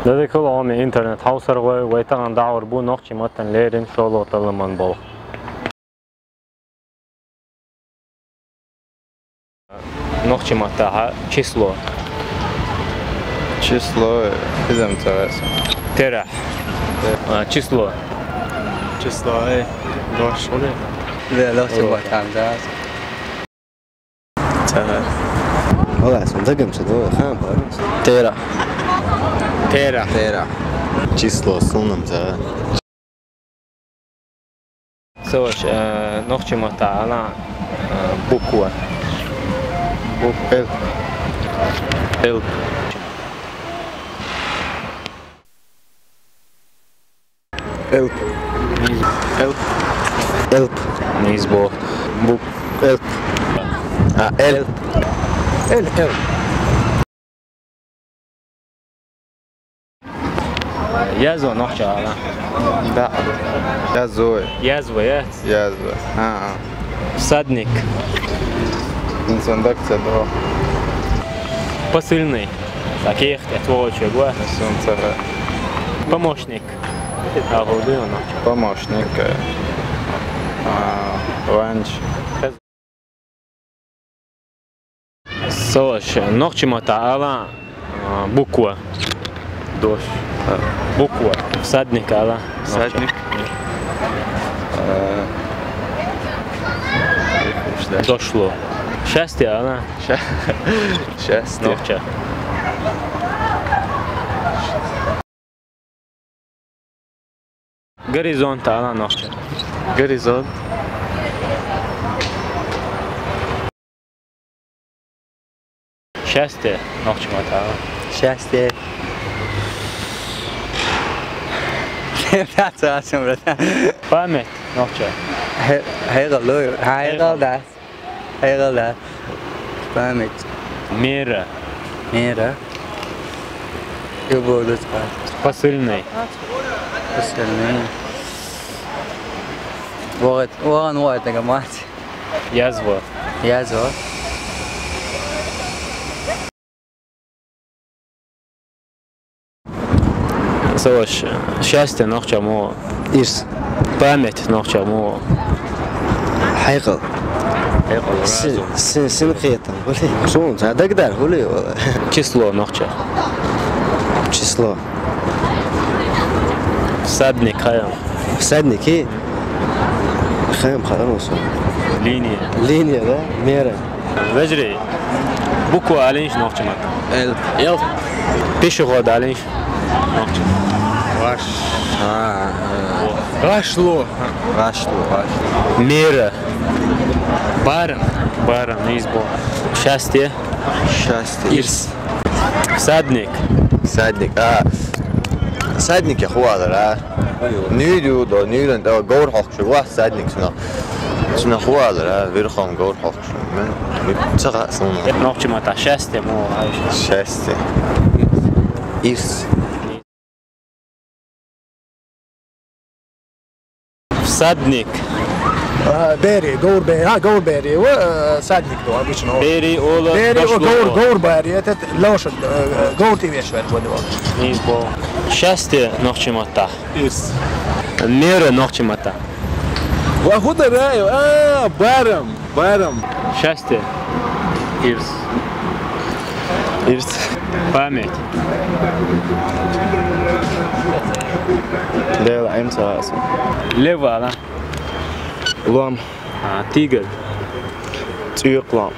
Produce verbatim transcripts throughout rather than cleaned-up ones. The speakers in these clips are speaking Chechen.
Дадакал оми интернет хьовсаргӀой, вай тахана дӀахьор бу нохчийн маттана леррина шоллагӀа талламан болх. Нохчийн маттахь число. Число, изам ца вес. Терахь. А, число. Число, э, дош хули? Ве, нохчийн маттахь, да. Ца вес. Вала, сан дагам ца до, хаам ба. Терахь. Терахь. Терахь. Число, сунам ца. Ца веш, э, нохчийн маттахь ала, э, буква. Буква. Элп. Элп. Элп. Низ. Элп. Элп. Низ бо. Бу. Элп. А, элп. Элп. Элп. Язва нохча ала. Да. Язва. Язва, я? Язва. А, а. Всадник. Инсан дак ца до. Посыльный. Так, ехать, отволочек, гва. Инсан ца. Помощник. А, гуди нохча. Помощник. А, ванч. Ца веш, нохчийн маттахь ала, а, буква. Дош. А, буква. Всадник ала. Всадник. А, дошло. Счастье ала. Ща-, счастье. Нохча. Горизонт ала нохча. Горизонт. Счастье нохчийн маттахь ала. Счастье. Память нохча. Хье-, хьекъал, хьекъал, да. Хьекъал, да. Память. Мера. Мера. Любой. Посыльный. Посыльный. Вот, вон, вот, такая мать. Язва. Язва. Ца веш, счастье нохча мо. Ирс. Память нохча мо. Хьекъал. Хьекъал, син, разум. Син, син кхетам. Хули? Сун, ца дагдар, хули вала. Число нохча. Число. Всадник, хаям. Всадник, и? Хаям, хаям, сун. Линия. Линия, да? Мера. Вежарий, буква алинш нохчийн маттахь. Эл. Эл. Пешеход алинш нохчийн. Ваш. А, э. ГӀашло. ГӀашло, гӀашло. Мера. Барам. Барам, низ бо. Счастье. Счастье. Ирс. Всадник. Всадник. А, всадник я хуалара. Нуьйр ю, до нуьйран тӀа говр хьокхуш ва, всадник цунах. Цунах хуалара, верхом говр хьокхуш. Мен, мен ца хаьа суна. Нохчийн маттахь счастье мо, ай. Счастье. Ирс. Всадник. А, бери, говр бери, а, говр бери, ва, э, всадник, то обычно. Бери, ола, бери, дошло. Говр, говр бери, этот лошадь, э, говр ты вешиваешь, вот его. Низ бо. Счастье нохчийн маттахь. Ирс. Мера нохчийн маттахь. Ва худа рай, а, барам, барам. Счастье. Ирс. Ирс. Память. Дела, ам ца вес. Лев ала. Лом. А, тигр. ЦӀуйкъ лом.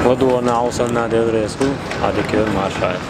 ЛадувгӀанна Ӏовсанна Дела реза хуьлда, Ӏадика йойла, марша Ӏойла.